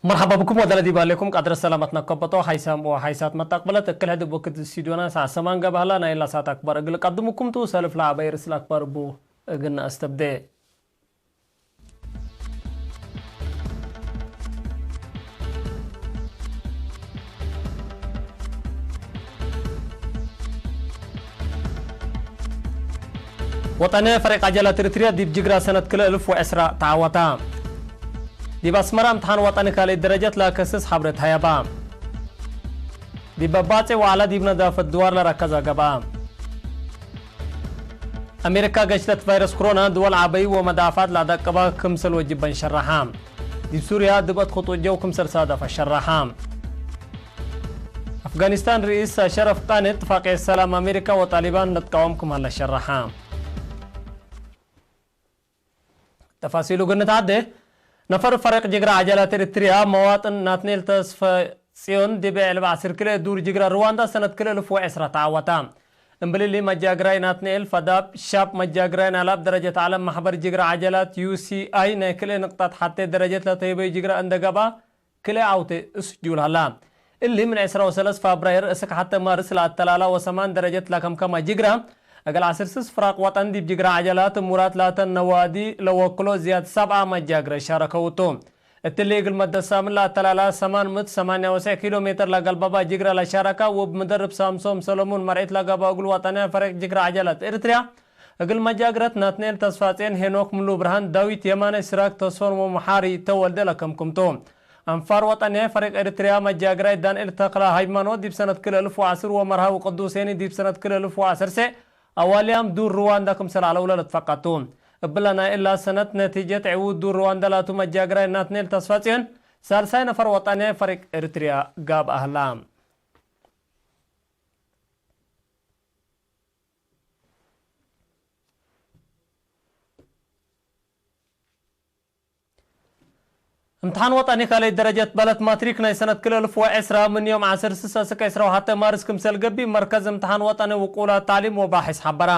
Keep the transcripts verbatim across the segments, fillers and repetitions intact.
መርሐባ ብኩም ወደለ ዲብ ሀሌኩም ቀድረ ሰላመትነ ከበጦ ሀይሳም ወሀይሳት መታቅበለት እክል ሕድ እብ ወክድ ስቱድዮና ሰዓት ሰማን ገብአ ሀላ። ናይላ ሰዓት አክባር እግል ቀድምኩም ቱ። ሰልፍ ለአበይ ርእስ ለአክባር እቡ እግል ነአስተብዴ። ወጠንየ ፈሪቅ ዐጀላት ኤሪትርያ ዲብ ጅግራ ሰነት ክልኤ እልፍ ወዕስራ ተዐወታ። ዲብ አስመረ እምትሓን ወጠኒ ካልእት ደረጀት ለከስስ ሐብሬ ተሀየባ። ዲብ ባጼ ወዐለ ዲብ ነዳፈት ድዋር ለረከዘ ገብአ። አሜሪካ ገሽለት ቫይረስ ኮሮና ድወል ዐበዩ ወመዳፍዐት ለአደቅባ ክምሰል ወጅበን ሸረሐ። ዲብ ሱርያ ድብአት ክጡት ጀው ክምሰል ሳደፈ ሸረሐ። አፍጋኒስታን ርኢስ አሸረፍ ቃኒ እትፋቅየት ሰላም አሜሪካ ወጣሊባን ለትቃወም ክም ሀለ ሸረሐ። ተፋሲሉ እግል ንትዐዴ፣ ነፈር ፈሪቅ ጅግረ ዐጀላት ኤሪትርያ መዋጥን ናትናኤል ተስፈጽዮን ዲብ ዕልብ ዐስር ክልኤ ዱር ጅግረ ርዋንዳ ሰነት ክልኤ እልፍ ወዕስራ ተዐወታ። እምብልሊ መጃግራይ ናትናኤል ፈዳብ ሻብ መጃግራይ ናላብ ደረጀት ዐለም ማሕበር ጅግረ ዐጀላት ዩ ሲ አይ ናይ ክልኤ ንቅጣት ሐቴ ደረጀት ለተህበዩ ጅግረ እንደ ገብአ፣ ክልኤ ዐውቴ እስጁል ሀላ። እሊ ምን ዕስራ ወሰለስ ፋብራይር እስክ ሐቴ ማርስ ለአተላላ ወሰማን ደረጀት ለከምከመ ጅግረ፣ እግል ዐስር ስስ ፍራቅ ወጠን ዲብ ጅግረ ዐጀላት እሙራት ላተ ነዋዲ ለወክሎ ዝያድ ሰብዓ መጃግረ ሻረከው ቱ። እትሊ እግል መደት ሳምን ለአተላላ ሰማን ምት ሰማንያ ወሰዕ ኪሎ ሜትር ለገልበባ ጅግረ ለሻረካ ውብ ምደርብ ሳምሶም ሰለሙን መርዒት ለገብአ እግል ወጠንያ ፈሪቅ ጅግረ ዐጀላት ኤሪትርያ፣ እግል መጃግረት ናትናኤል ተስፋጼን፣ ሄኖክ ሙሉ ብርሃን፣ ዳዊት የማነ፣ ሲራክ ተስፎን ወመሓሪ ተወልደ ለከምክም ቱ። አንፋር ወጠንየ ፈሪቅ ኤሪትርያ መጃግራይ ዳንኤል ተክለ ሃይማኖት ዲብ ሰነት ክልኤ እልፍ ወዐስር ወመርሃዊ ቅዱስ ሄኒ ዲብ ሰነት ክልኤ እልፍ ወዐሰርሴ አዋልያም ዱር ርዋንዳ ክምሰል ዐለው ለልትፈቀድ ቱ። እብለ ናይ እላ ሰነት ነቲጀት ዕዉት ዱር ርዋንዳ ላቱ መጃግራይ ናትናኤል ተስፋጽዮን ሳልሳይ ነፈር ወጠንየ ፈሪቅ ኤሪትርያ ጋብአ ህላ። እምትሓን ወጠኒ ካልኣይ ደረጀት በለት ማትሪክ ናይ ሰነት ክልኤ እልፍ ወዕስራ ምን ዮም ዐስር ስስ እስክ ዕስራ ወሐቴ ማርስ ክምሰል ገብእ መርከዝ እምትሓን ወጠኒ ውቁላት ታዕሊም ወባሕስ ሐበረ።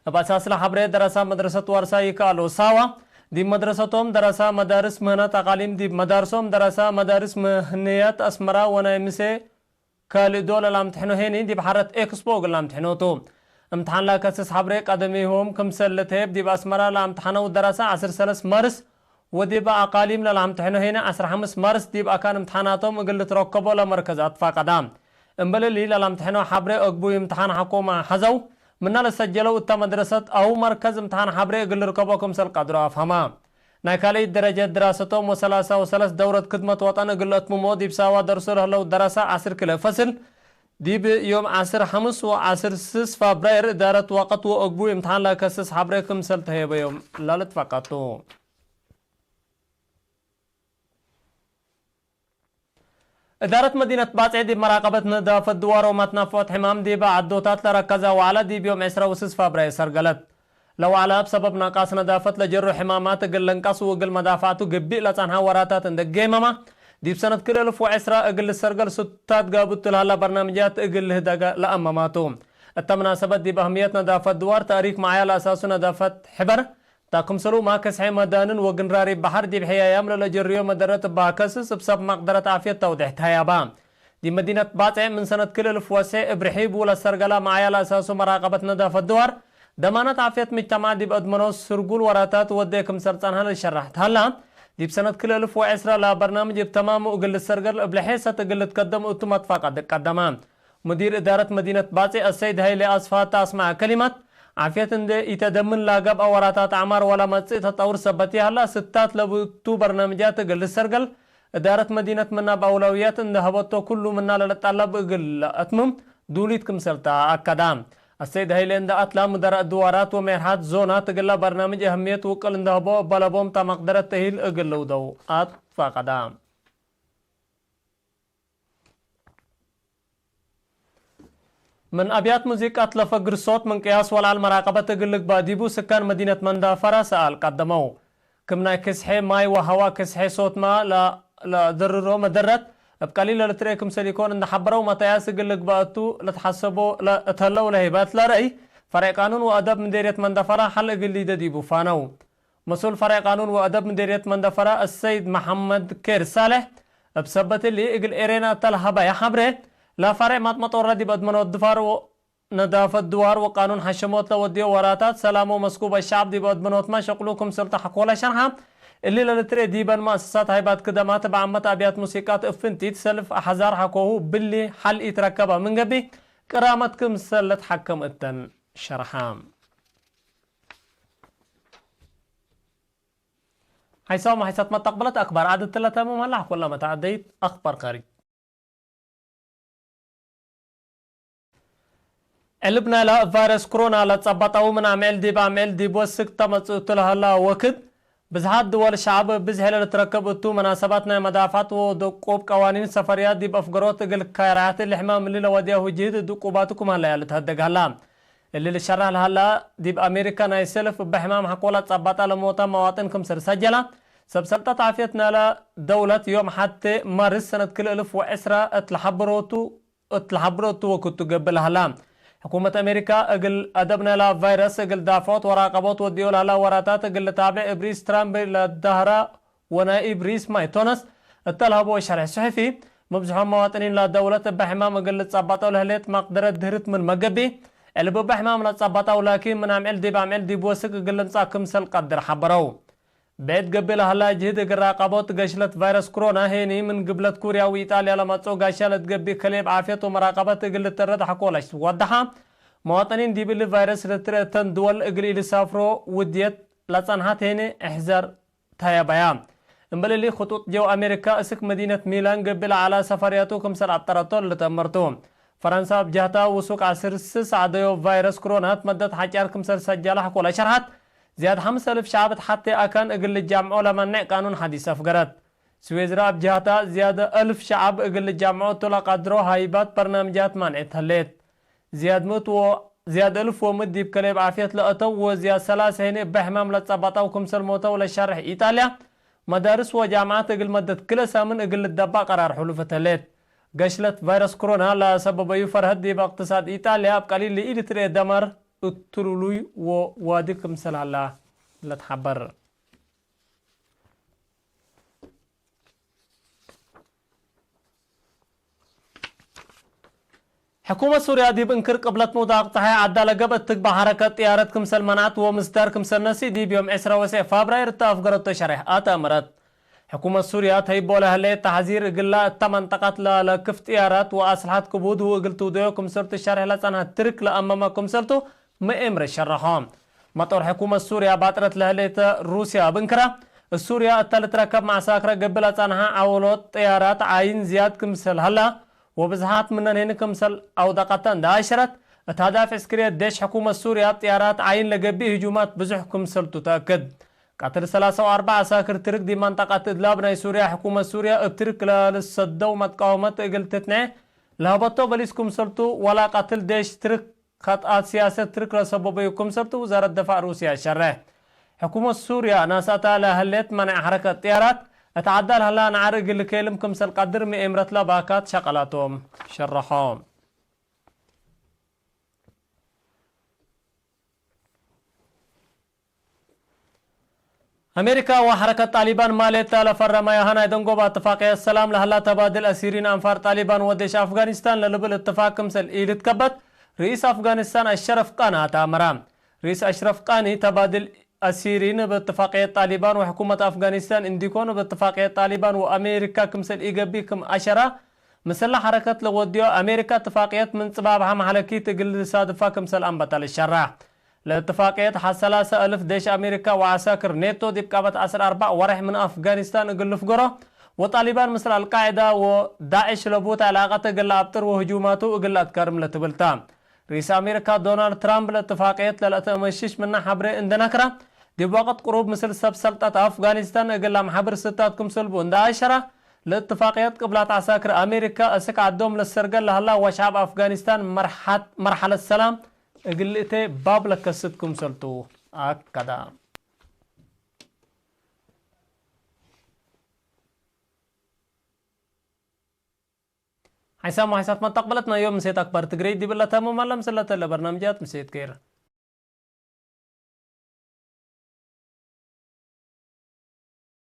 እብ አሳስለ ሐብሬ ደረሳ መድረሰት ዋርሳይ ይከአሎ ሳዋ ዲብ መድረሰቶም ደረሳ መዳርስ ምህነት አቃሊም ዲብ መዳርሶም ደረሳ መዳርስ ምህንያት አስመራ ወናይ ምሴ ካልእ ዶል ለአምትሕኖ ሄኒ ዲብ ሐረት ኤክስፖ እግል ለአምትሕኖ ቱ። እምትሓን ለአከስስ ሐብሬ ቀደሚሆም ክምሰል ልትሄብ ዲብ አስመራ ለአምትሐነው ደረሰ ዐስር ሰለስ ማርስ ወዲብ አቃሊም ለለአምትሕኖ ሄኒ ዐስር ሐምስ ማርስ ዲብ አካን እምትሓናቶም እግል ልትረከቦ ለመርከዝ አትፋቀዳ። እምበል እሊ ለለአምትሕኖ ሐብሬ አግቡይ እምትሓን ሐኮመ ሐዘው ምነ ለሰጀለው እተ መድረሰት አው መርከዝ እምትሓን ሐብሬ እግል ልርከቦ ክምሰል ቀድሮ አፍሀማ። ናይ ካልኣይት ደረጀት ድራሰቶም ወሰላሳ ወሰለስ ደውረት ክድመት ወጠን እግል ለአትምሞ ዲብ ሳዋ ደርሶ ለህለው ደረሰ ዐስር ክልኤ ፈስል ዲብ ዮም ዐስር ሐምስ ወዐስር ስስ ፋብራይር እዳረት ወቀት ወአግቡይ እምትሓን ለከስስ ሐብሬ ክምሰል ተህየበዮም ለልትፈቀድ ቱ። እዳረት መዲነት ባጽዕ ዲብ መራቀበት ነዳፈት ድዋር ወመትናፈዖት ሕማም ዲበ ዐዶታት ለረከዘ ወዐለ ዲብ ዮም ዕስራ ወስስ ፋብራይር ሰርገለት። ለወዐለ እብ ሰበብ ነቃስ ነዳፈት ለጀሩ ሕማማት እግል ልንቀስ ወእግል መዳፍዐቱ ግቢእ ለጸንሐ ወራታት እንዴ ጌመመ፣ ዲብ ሰነት ክልኤ እልፍ ወዕስራ እግል ልሰርገል ስታት ጋብቱ ለሀላ በርናምጃት እግል ልህደገ ለአመማቱ። እተ መናሰበት ዲብ አህምየት ነዳፈት ድዋር፣ ተእሪክ መዓያ ለአሳሱ ነዳፈት ሕበር፣ ታ ክምሰሉ ማከስሐ መዳንን ወግንራሪ በሐር ዲብ ሕያያም ለለጀርዮ መደረት እባ ከስስ እብ ሰብ መቅደረት ዓፍየት ተውዴሕ ተህያባ። ዲብ መዲነት ባጽዕ ምን ሰነት ክል እልፍ ወሰዕ እብ ርሒቡ ለሰርገላ መዓያ ለአሳሱ መራቀበት ነዳፈት ድዋር፣ ደማነት ዓፍየት ምጅተማዕ ዲብ አድመኖ ስርጉል ወራታት ወዴ ክምሰል ጸንሐ ለልሸራሕ ተሀላ። ዲብ ሰነት ክል እልፍ ወዕስራ ለበርናምጅ እብ ተማሙ እግል ልሰርገል እብ ለሔሰት እግል ልትከደም እቱ መትፋቀድ ቀደመ። ሙዲር እዳረት መዲነት ባጽዕ አሰይድ ሀይሌ አስፋ እተ አስመዐ ከሊማት፣ ዓፍየት እንዴ ኢተደምን ለገብአ ወራታት አዕማር ወለመጽእ ተጠውር ሰበት ይሀላ፣ ስታት ለብቱ በርናምጃት እግል ልሰርገል፣ እዳረት መዲነት ምነ እብ አውለውያት እንዴ ሀበቶ፣ ኩሉ ምና ለልጠለብ እግል ለአትምም ዱሊት ክምሰል ተ አከዳ። አሰይድ ሀይሌ እንዴ አትላ፣ ሙደረእ ድዋራት ወሜርሐት ዞናት እግለ በርናምጅ አህምየት ውቅል እንዴ ሀቦ፣ እበ ለቦም ተ መቅደረት ተሂል እግል ልውደው አትፋቀዳ። ምን አብያት ሙዚቃት ለፈግር ሶት ምን ቅያስ ወለዐል መራቀበት እግል ልግባእ ዲቡ፣ ስካን መዲነት መንዳፈራ ሰኣል ቀደመው። ክም ናይ ክስሐ ማይ ወሀዋ፣ ክስሐ ሶትመ ለ-፣ ለአደርሮ መደረት እብ ቀሊል ለልትርኤ ክምሰል ኢኮን እንዴ ሐበረው፣ መተያስ እግል ልግባእ እቱ ለትሐሰቦ ለ-፣ እት ህለው ለህይበት ለረአይ፣ ፈርዕ ቃኑን ወአደብ ምዴርየት መንዳፈራ ሐል እግል ሊደ ዲቡ ፋነው። መስኡል ፈርዕ ቃኑን ወአደብ ምዴርየት መንደፈራ አሰይድ መሐመድ ኬር ሳልሕ፣ እብ ሰበት እሊ፣ እግል ኤሬና እተ ለሀበየ ሐብሬ፣ ለፈሬዕ ማጥመጦረ ዲብ አድመኖት ድፋር ወ-፣ ነዳፈት ድዋር ወቃኑን ሐሸሞት ለወድዮ ወራታት ሰላም ወመስኩብ አሸዐብ ዲብ አድመኖትመ ሸቅሉ ክምሰል ተሐኮለ ሸርሐ። እሊ ለልትርኤ ዲበን መአሰሳት ሃይባት ክደማት እብ ዓመት አብያት ሙሲቃት እብ ፍንቲት ሰልፍ አሕዛር ሐኮሁ ብሊ ሐል ኢትረከበ ምን ገብእ፣ ቅራመት ክምሰል ለትሐከም እተን ሸርሐ። ሐይሳው መሐይሳት መተቅብለት አክባር ዓድት ለተምም ሀላ፣ ኩለ መተዓደይት አክባር ካሪጅ። ዕልብ ናይላ ቫይረስ ኮሮና ለጸበጠው ምን አምዕል ዲብ አምዕል ዲብ ወስክ ተመጽእቱ ለሀላ ወክድ፣ ብዝሓት ድወል ሸዐብ ብዝሒ ለልትረከብ እቱ፣ መናሰባት ናይ መዳፋት ወደቁብ ቀዋኒን ሰፈርያት ዲብ አፍገሮት እግል ካይራያት እሊ ሕማም እሊ ለወድያሁ ጅህድ ድቁባቱ ክም ሀለያ ልትሀደግ ሀላ። እሊ ልሸረሕ ለሀላ፣ ዲብ አሜሪካ ናይ ሰልፍ እበ ሕማም ሐቆ ለጸበጠ ለሞተ መዋጥን ክምሰል ሰጀላ። ሰብ ሰልጠት ዓፍየት ናይላ ደውለት ዮም ሐቴ ማርስ ሰነት ክልኤ እልፍ ወዕስራ እት ለሐበሮቱ፣ እት ለሐብሮ እቱ ወክቱ ገብእ ለሀላ። ሕኩመት አሜሪካ እግል አደብ ናይላ ቫይረስ እግል ዳፍዖት ወራቀቦት ወድዮ ለሀላ ወራታት እግል ልታብዕ እብ ርኢስ ትራምፕ ለዳህራ ወናይብ ርኢስ ማይክ ቶነስ እተ ለሀቦ ሸርሕ ጽሑፊ፣ መብዝሖም መዋጥኒን ለደውለት እበ ሕማም እግል ልጸበጠው ለህሌት መቅደረት ድህርት ምንመ ገብእ፣ ዕልብ እበ ሕማም ለጸበጠው ላኪን ምን አምዕል ዲብ አምዕል ዲብ ወስክ እግል ልምጸእ ክምሰል ቀድር ሐበረው። ብዕድ ገብእ ለሀላ ጅህድ እግል ራቀቦት ገሽለት ቫይረስ ኮሮና ሄኒ ምን ግብለት ኩርያ ወኢጣልያ ለመጽኦ ጋሻ ለትገብእ ከሌብ ዓፍየት ወመራቀበት እግል ልትረድ ሐቆ ለሽወደሐ። መዋጠኒን ዲብ እሊ ቫይረስ ለትርኤ እተን ድወል እግል ኢልሳፍሮ ውድየት ለጸንሐት ሄኒ እሕዘር ተየበያ። እምበል እሊ፣ ክጡጥ ጀው አሜሪካ እስክ መዲነት ሚላን ገብእ ለዐላ ሰፈርያቱ ክምሰል አብጠረቶ ልትአመርቱ። ፈረንሳ እብ ጀህታ፣ ውሱክ ዐስር ስስ ዐደዮ ቫይረስ ኮሮና እት መደት ሐጫር ክምሰል ሰጃለ ሐቆ ለሸርሐት። ዝያድ ሐምስ አልፍ ሸዐብ እት ሐቴ አካን እግል ልጃምዖ ለመንዕ ቃኑን ሐዲስ አፍገረት። ስዊዝራ እብ ጀህታ፣ ዝያድ አልፍ ሸዐብ እግል ልጃምዖ እቱ ለቀድሮ ሃይባት በርናምጃት ማንዕት ህሌት። ዝያድ ምእት ወ-፣ ዝያድ እልፍ ወምእት ዲብ ከሌብ ዓፍየት ለአተው ወዝያድ ሰላሰ ህኔ እበ ሕማም ለጸበጠው ክምሰል ሞተው ለሸርሕ ኢጣልያ፣ መዳርስ ወጃምዓት እግል መደት ክለ ሳምን እግል ልደባእ ቀራር ሕሉፈት ህሌት። ገሽለት ቫይረስ ኮሮና ለሰበበዩ ፈርሀት ዲብ እቅትሳድ ኢጣልያ እብ ቀሊል ለኢልትርኤ ደማር እትሉሉይ ወዋዲ ክምሰል ሀላ ለትሐበር። ሕኩመት ሱርያ ዲብ እንክር ቅብለት ምውዳቅ ጸሓይ ዐዳ ለገብአት ትግበእ ሐረከት ጥያረት ክምሰል መንዐት ወምስዳር ክምሰል ነስእ ዲብ ዮም ዕስራ ወሰዕ ፋብራይር እተ አፍገረቶ ሸሬሕ አተአምረት። ሕኩመት ሱርያ ተይቦ ለህሌት ተሕዚር እግላ እተ መንጠቀት ለለክፍ ጥያራት ወአስልሐት ክቡድ ወእግል ትውደዮ ክምሰልቱ ሸሬሕ ለጸንሐት ትርክ ለአመመ ክምሰልቱ መኤምረ ሸረሖ። መጦር ሕኩመት ሱርያ ባጥረት ለህሌተ ሩስያ እብ እንክራ፣ እብ ሱርያ እተ ልትረከብ መዐሳክረ ገብእ ለጸንሐ ዐወሎት ጥያራት ዓይን ዝያድ ክምሰል ሀላ፣ ወብዝሓት ምነን ህኒ ክምሰል አውደቀተ እንደ አሽረት፣ እት አህዳፍ ዕስክርየት ዴሽ ሕኩመት ሱርያ እብ ጥያራት ዓይን ለገብእ ህጁማት ብዙሕ ክምሰልቱ ተአክድ። ቀትል ሰላሳ ወአርበዕ ዐሳክር ትርክ ዲብ መንጠቀት እድላብ ናይ ሱርያ፣ ሕኩመት ሱርያ እብ ትርክ ለልትሰደው መትቃወመት እግል ትትንዔ ለሀበቶ በሊስ ክምሰልቱ፣ ወላ ቀትል ዴሽ ትርክ ከጥአት ሲያሰት ትርክ ለሰበበዩ ክምሰልቱ ውዛረት ደፋዕ ሩስያ ሸሬሕ። ሕኩመት ሱርያ ናሳታ ለህሌት መኔዕ ሐረከት ጥያራት እት ዐዳ ለሀላ ነዓር እግል ልኬልም ክምሰል ቀድር መኤምረት ለባካት ሸቀላቶም ሸረሖ። አሜሪካ ወሐረከት ጣሊባን ማሌ እተ ለፈረመያሀ ናይ ደንጎባ እትፋቅየት ሰላም ለሀላ ተባድል አሲሪን አንፋር ጣሊባን ወዴሽ አፍጋኒስታን ለልብል እትፋቅ ክምሰል ኢልትከበት ርኢስ አፍጋኒስታን አሸረፍ ቃኒ አተአመረ። ርኢስ አሽረፍ ቃኒ ተባድል አሲሪን እብ እትፋቅየት ጣሊባን ወሕኩመት አፍጋኒስታን እንዲኮን እብ እትፋቅየት ጣሊባን ወአሜሪካ ክምሰል ኢገብእ ክም አሸራ፣ ምስለ ሐረከት ለወድዮ አሜሪካ እትፋቅየት ምን ጽባብሐ መሐለኪት እግል ልሳድፋ ክምሰል አንበተ ልሸረሕ። ለእትፋቅየት ሐ ሰላሰ አልፍ ዴሽ አሜሪካ ወዐሳክር ኔቶ ዲብ ቃበት ዐስር አርበዕ ወሬሕ ምን አፍጋኒስታን እግል ልፍገሮ፣ ወጣሊባን ምስል አልቃዕዳ ወዳዕሽ ለቡት ዕላቀት እግል ለአብጥር ወህጁማቱ እግል ለአትከርም ለትብል ተ። ርኢስ አሜሪካ ዶናልድ ትራምፕ ለእትፋቅየት ለልአተአመሽሽ ምነ ሐብሬ እንደ ነክረ፣ ዲብ ወቅት ቅሩብ ምስል ሰብ ሰልጠት አፍጋኒስታን እግል ለአምሐብር ስታት ክምሰል ቡ እንደ አሸረ፣ ለእትፋቅየት ቅብላት ዐሳክር አሜሪካ እስክ ዐዶም ለሰርገል ለሀላ ወሸዐብ አፍጋኒስታን መርሐት-፣ መርሐለት ሰላም እግል ልእቴ ባብ ለከስት ክምሰልቱ አከደ። ሐይሳም ወሐይሳት መተቅበለት ናይ ዮም ምሴት አክባር ትግሬ ዲብ ለተምም አለ። ምስለተ ለበርናምጃት ምሴት ኬር።